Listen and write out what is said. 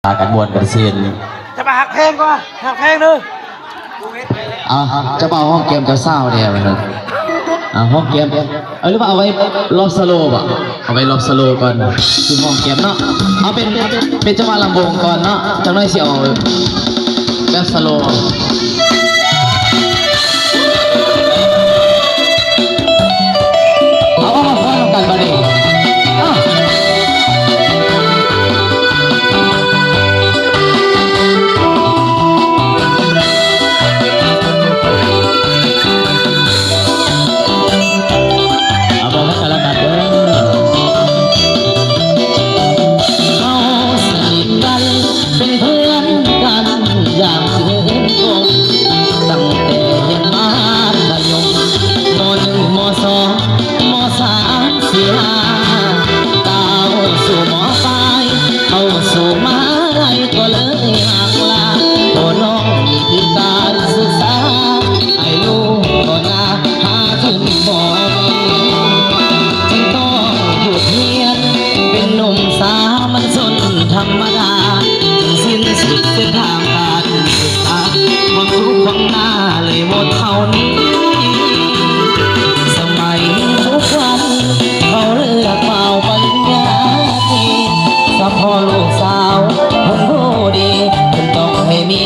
ພາກັນມ່ວນກັນຊື່ນ. ຈະມາຮັກແພງກວ່າ ຮັກແພງເດີ. ອ່າ ຈະມາຫອມແກ້ມເຈົ້າສາວແດ່ວ່າຊັ້ນ. ອ່າ ຫອມແກ້ມ ເອີ ຫຼືວ່າເອົາໄວ້ລອບສະໂລບໍ່? ເອົາໄວ້ລອບສະໂລກ່ອນ ຊິຫອມແກ້ມເນາະ. ເອົາເປັນ ເປັນຈັງຫວະລຳວົງກ່ອນເນາະ ຈັກໜ້ອຍຊິເອົາແບບສະໂລ. ເອົາ ເອົາມາຟ້ອນນຳກັນບາດນີ້. ເອົາ ເອົາ ເວົ້ານຳກັນລະກັນເດີ. ເຮົາສະໜິດກັນ ເປັນເພື່ອນກັນຢ່າງເຄີຍຄົບ ຕັ້ງແຕ່ຮຽນມັດທະຍົມ ມໍໜຶ່ງ ມໍສອງ ມໍສາມ ສີ່ ຫ້າ ກ້າວສູ່ ມໍປາຍ ເຂົ້າສູ່ມະຫາໄລ ກໍເລີຍຫ່າງລາ ໂອ້ ນ້ອງມີທີ່ການສຶກສາ ອາຍຸກໍໜ້າຫາທຶນບໍ່ມີ ຈຶ່ງຕ້ອງຢຸດຮຽນ ເປັນໜຸ່ມສາມັນຊົນທຳມະດາ ຈຶ່ງສິ້ນສຸດເສັ້ນທາງການສຶກສາ ຫວັງລູກຫວັງໜ້າເລີຍໝົດເທົ່ານີ້ ສະໄໝທຸກວັນເຂົາເລືອກເປົ່າປະລິນຍາຕີ ສະເພາະລູກສາວເພິ່ນຮູ້ດີ ເພິ່ນຕ້ອງໃຫ້ມີ